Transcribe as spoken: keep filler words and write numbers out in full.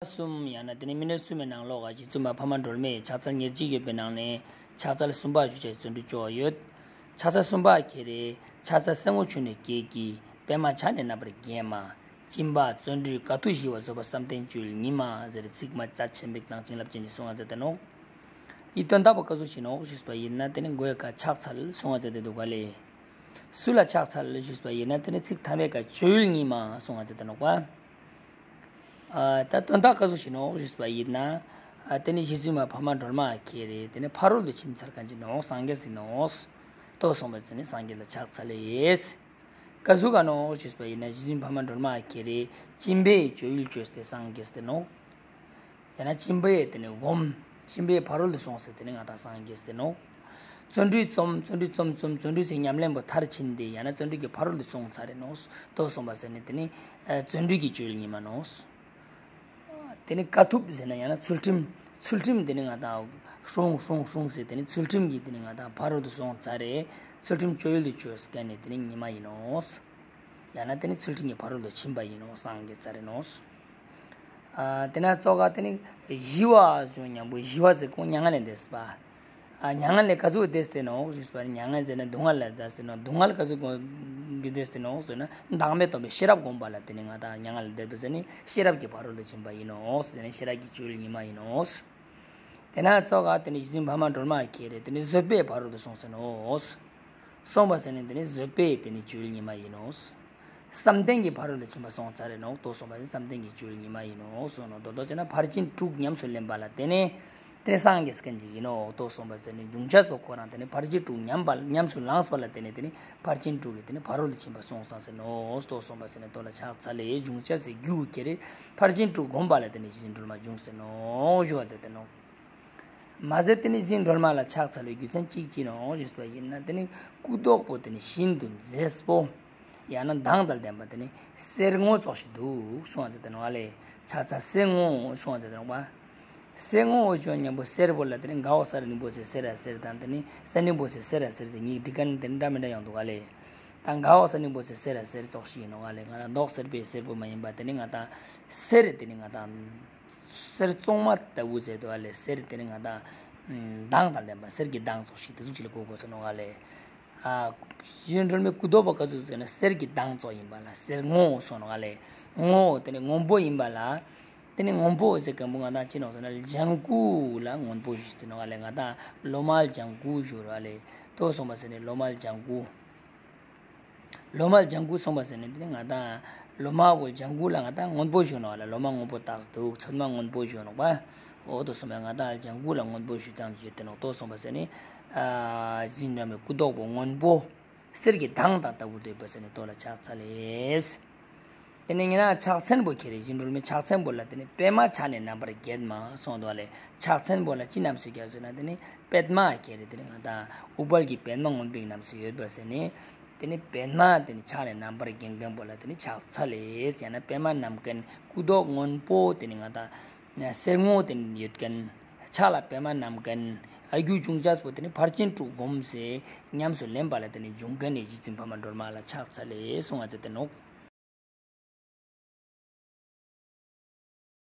གསུམ་ཡང་ན་དེ་ནི་མི་ནི་གསུམ་མའི་ནང་ལོགས་ཀ་རྗེ་བཙུན་མ་འཕགས་མ་སྒྲོལ་མའི་ཕྱག་འཚལ་ཉེར་གཅིག་ཡོད་པའི་ནང་ནས་ཕྱག་འཚལ་གསུམ་པ་ཞུ་ཅེས་བརྩོན་འགྲུས་ཅོ་ཡོད། ཕྱག་འཚལ་གསུམ་པ་ཁྱེ་རེ་ཕྱག་འཚལ་སེར་སྔོ་ཆུ་ནས་སྐྱེས་ཀྱི། པདྨ་ཕྱག་ནི་རྣམ་པར་བརྒྱན་མ། སྦྱིན་པ་བརྩོན་འགྲུས་དཀའ་ཐུབ་ཞི་བ་བཟོད་པ་བསམ་གཏན་སྤྱོད་ཡུལ་ཉིད་མ་ཟེར་ཚིག་མ་རྩ་ཆེན་པོའི་ནང་བྱིན་རླབས་ཅན་གྱི་གསུང་ང་མཛད་དེ་ནོག། འི་དོན་དག་པོ་ཀ་ཟུག་ཞིག་ནོག་ཞུས་པ་ཡིན་ན་དེ་ནི་མགོའི་ཀ་ཕྱག་འཚལ་གསུང་ང་མཛད་དེ་འདུག་ག་ལེ། སུ་ལ་ཕྱག་འཚལ་ཞུས་པ་ཡིན་ན་དེ་ནི་ཚིག་ཐ་མའི་ཀ་སྤྱོད་ཡུལ་ཉིད་མ་གསུང་ང་མཛད་དེ་ནོག་པ། ཨ་ད་དོན་དག་ཀ་ཟུག་ཞིག་ནོག་ཞུས་པ་ཡིན་ན། ཨ་དེ་ནི་རྗེ་བཙུན་མ་འཕགས་མ་སྒྲོལ་མ་ཁྱེ་རེ་དེ་ནི་ཕ་རོལ་ཏུ་ཕྱིན་ཚར་མཁན་ཅིག་ནོག། སངས་རྒྱས་ཟིན་ནོག། ཏོ་གསུངས་པ་ཟེར་ནི་སངས་རྒྱས་ལ་ཕྱག་འཚལ་ལེ་ཡེས། ཀ་ཟུག་ག་ནོག་ཞུས་པ་ཡིན་ན་རྗེ་བཙུན་འཕགས་མ་སྒྲོལ་མ་ཁྱེ་རེ་སྦྱིན་པའི་སྤྱོད་ཡུལ་ཅོས་ཏེ་སངས་རྒྱས་ཏེ་ནོག། ཡང་ན་སྦྱིན་པའི་དེ་ནི་སྒོམ། སྦྱིན་པའི་ཕ་རོལ་ཏུ་སོང་སྟེ་དེ་ནི་ང་དང་སངས་རྒྱས་ཏེ་ནོག། བརྩོན་འགྲུས་རྩོམ། བརྩོན་འགྲུས་རྩོམ་རྩོམ་བརྩོན་འགྲུས་སི་ཉམས་ལེན་པོ་མཐར་ཕྱིན་ཏེ་ཡང་ན་བརྩོན་འགྲུས་ཀྱི་ཕ་རོལ་ཏུ་སོང་ཚར་རེ་ནོག། ཏོ་གསུངས་པ་ཟེར་ནི་དེ་ནི་ཨ་བརྩོན་འགྲུས་ཀྱི་སྤྱོད་ཡུལ་ཉིད་མ་ནོག། དེ་ནི་དཀའ་ཐུབ་ཟེར་ན་ཡང་ན་ཚུལ་ཁྲིམས། ཚུལ་ཁྲིམས་དེ་ནི་ང་དང་སྲུང་སྲུང་སྲུང་ཟེར་དེ་ནི་ཚུལ་ཁྲིམས་ཀྱི་དེ་ནི་ང་དང་ཕ་རོལ་ཏུ་སོང་ཚར་རེ། ཚུལ་ཁྲིམས་སྤྱོད་ཡུལ་དུ་བཅོས་མཁན་ནི་དེ་ནི་ཉི་མ་ཡིན་ནོག། ཡང་ན་དེ་ནི་ཚུལ་ཁྲིམས་ཀྱི་ཕ་རོལ་ཏུ་ཕྱིན་པ་ཡིན་ནོག། སངས་རྒྱས་ཚར་རེ་ནོག། ཨ་དེ་ན་ཙོགས་ཀ་དེ་ནི་ཞི་བ་ཟེར་མཉམ་པོ་ཞི་བ་ཟེར་ཁོང་མྱ་ངན་ལས་འདས་པ། ཨ་མྱ་ངན་ལས་ཀ་ཟུག་འདས་ཏེ་ནོག་ཞུས་པ་ནི་མྱ་ངན་ཟེར་ན་སྡུག་བསྔལ་ལས་འདས་ཏེ་ནོག། སྡུག་བསྔལ་ཀ་ཟུག་གི་འདས་ཏེ་ནོག་ཟེར་ན་བདག་མེད་རྟོགས་པའི་ཤེས་རབ་བསྒོམ་པ་ལ་དེ་ནི་ང་དང་མྱ་ངན་ལས་འདས་པ་ཟེར་ནི་ཤེས་རབ་ཀྱི་ཕ་རོལ་ཏུ་ཕྱིན་པ་ཡིན་ནོག་ཟེར་ནི་ཤེས་རབ་ཀྱི་སྤྱོད་ཡུལ་ཉིད་མ་ཡིན་ནོག། དེ་ན་ཙོགས་ཀ་དེ་ནི་རྗེ་བཙུན་འཕགས་མ་སྒྲོལ་མ་ཁྱེ་རེ་དེ་ནི་བཟོད་པའི་ཕ་རོལ་ཏུ་སོང་ཟེར་ནོག། སོང་བ་ཟེར་ནི་དེ་ནི་བཟོད་པའི་དེ་ནི་སྤྱོད་ཡུལ་ཉིད་མ་ཡིན་ནོག། བསམ་གཏན་གྱི་ཕ་རོལ་ཏུ་ཕྱིན་པ་སོང་ཚར་རེ་ནོག། ཏོ་གསུངས་པ་ཟེར་བསམ་གཏན་གྱི་སྤྱོད་ཡུལ་ཉིད་མ་ཡིན་ནོག་གསུངས་ནོག། དོ་དོ་བྱས་ན་ཕར་ཕྱིན་དྲུག་ཉམས་སུ་ལེན་པ་ལ་དེ་ནི་དེ་ནི་སངས་རྒྱས་མཁན་ཅིག་ཡིན་ནོག། ཏོ་གསུངས་པ་ཟེར་ནི་འབྱུང་བྱ་པོ་ཁོ་རང་དེ་ནི་ཕར་ཕྱིན་དྲུག་ཉམས་པ་ཉམས་སུ་བླངས་པ་ལ་དེ་ནི་དེ་ནི་ཕར་ཕྱིན་དྲུག་གི་དེ་ནི་ཕ་རོལ་ཏུ་ཕྱིན་པ་སོང་ས་ཟེར་ནོག། ཏོ་གསུངས་པ་ཟེར་ནི་དོ་ལ་ཕྱག་འཚལ་ལེ། འབྱུང་བྱ་སི་རྒྱུ་ཁྱེ་རེ་ཕར་ཕྱིན་དྲུག་བསྒོམ་པ་ལ་དེ་ནི་རྗེ་བཙུན་སྒྲོལ་མ་བྱུང་ཟེར་ནོག་ཞུ་བ་མཛད་དེ་ནོག། མ་ཟད་དེ་ནི་རྗེ་བཙུན་སྒྲོལ་མ་ལ་ཕྱག་འཚལ་བའི་རྒྱུ་མཚན་གཅིག་ཅི་ནོག་ཞུས་པ་ཡིན་ན་དེ་ནི་སྐུ་མདོག་པོ་དེ་ནི་ཤིན་ཏུ་མཛེས་པོ། ཡང་ན་མདངས་དང་ལྡན་པ་དེ་ནི་གསེར་སྔོ་ཙོགས་ཤིག་འདུག་གསུང་བ་མཛད་དེ་ནོག་ལེ། ཕྱག་འཚལ་གསེར་སྔོ་གསུང་བ་མཛད་དེ་ནོག་པ། གསེར་སྔོ་ཞུ་མཉམ་པོ་གསེར་པོ་ལ་དེ་ནི་ག་འོ་ས་རིང་པོ་ཟེར་སེར་ར་སེར་དང་དེ་ནི་ས་རིང་པོ་ཟེར་སེར་ར་སེར་ཟེར་གཉིས་འབྲི་མཁན་དེ་ནི་འདྲ་མི་འདྲ་ཡོང་འདུག་ག་ལེ། ད་ག་འོ་ས་རིང་པོ་ཟེར་སེར་ར་སེར་ཙོགས་ཤིག་ཡིན་ནོག་ག་ལེ། ང་དང་མདོག་སེར་པོའི་སེར་པོ་མ་ཡིན་པ་དེ་ནི་ང་དང་གསེར་དེ་ནི་ང་དང་གསེར་བཙོ་མ་ལྟ་བུ་ཟེར་འདུག་ག་ལེ། གསེར་དེ་ནི་ང་དང་མདངས་དང་ལྡན་པ་གསེར་གྱི་མདངས་ཙོགས་ཤིག་དེ་ཟུག་ཅིག་ལ་གོ་དགོས་ས་ནོག་ག་ལེ། ཨ་རྗེ་བཙུན་སྒྲོལ་མའི་སྐུ་མདོག་པོ་ག་ཟུག་ཟེར་ན་གསེར་གྱི་མདངས་ཙོགས་ཡིན་པ་ལ་གསེར་སྔོ་གསུངས་ནོག་ག་ལེ། སྔོ་དེ་ནི་སྔོན་པོ་ཡིན་པ་ལ། དེ་ནི་སྔོན་པོ་ཟེར་མཁན་པོ་ང་དང་ཅི་ནོག་ཟེར་ན་ལྗང་གུ་ལ་སྔོན་པོ་ཞུས་ཏེ་ནོག་ག་ལེ། ང་དང་ལོ་མ་ལྗང་གུ་ཞུ་ར་ལེ། ཏོ་གསུངས་པ་ཟེར་ནི་ལོ་མ་ལྗང་གུ། ལོ་མ་ལྗང་གུ་གསུངས་པ་ཟེར་ནི་དེ་ནི་ང་དང་ལོ་མ་གོ་ལྗང་གུ་ལ་ང་དང་སྔོན་པོ་ཞུ་ནོག་ག་ལེ། ལོ་མ་སྔོན་པོ་བཏགས་འདུག། ཚོད་མ་སྔོན་པོ་ཞུ་ནོག་པ། འོ་ཏོ་གསུངས་པ་ང་དང་ལྗང་གུ་ལ་སྔོན་པོ་ཞུ་སྟངས་ཞུས་ཏེ་ནོག། ཏོ་གསུངས་པ་ཟེར་ནི་ཨ་རྗེ་བཙུན་སྒྲོལ་མའི་སྐུ་མདོག་པོ་སྔོན་པོ། གསེར་གྱི་མདངས་དང་ལྟ་བུ་འདུག་པ་ཟེར་ནི་དོ་ལ་ཕྱག་འཚལ་ལེ། དེ་ནས་ཉེ་རང་ཕྱག་མཚན་པོ་ཁྱེར་རེ་རྗེ་བཙུན་སྒྲོལ་མའི་ཕྱག་མཚན་པོ་ལ་དེ་ནི་པདྨ་ཕྱག་ནི་རྣམ་པར་བརྒྱན་མ་གསུངས་འདུག་ག་ལེ། ཕྱག་མཚན་པོ་ལ་ཅི་རྣམས་སུ་བརྒྱན་ཟེར་ན་དེ་ནི་པདྨ་ཁྱེར་རེ་དེ་ནི་ང་དང་ཨུཏྤལ་གྱི་པདྨ་མངོན་པའི་རྣམས་སུ་ཡོད་པ་ཟེར་ནི། དེ་ནི་པདྨ་དེ་ནི་ཕྱག་ནི་རྣམ་པར་བརྒྱན་མཁན་པོ་ལ་དེ་ནི་ཕྱག་འཚལ་ལེ་ཟེར་ན་པདྨ་རྣམ་བརྒྱན་སྐུ་མདོག་སྔོན་པོ་དེ་ནི་ང་དང་གསེར་སྔོ་དེ་ནི་ཡོད་མཁན། ཕྱག་ལ་པདྨ་བསྣམས་མཁན། ཨ་རྒྱུ་འབྱུང་བྱ་པོ་དེ་ནི་ཕར་ཕྱིན་དྲུག་བསྒོམས་ཏེ་ཉམས་སུ་ལེན་པ་ལ་དེ་ནི་འབྱུང་མཁན་ནི་རྗེ་བཙུན་འཕགས་མ་སྒྲོལ་མ་ལ་ཕྱག་འཚལ་ལེ་གསུང་བ་མཛད་དེ་ནོག།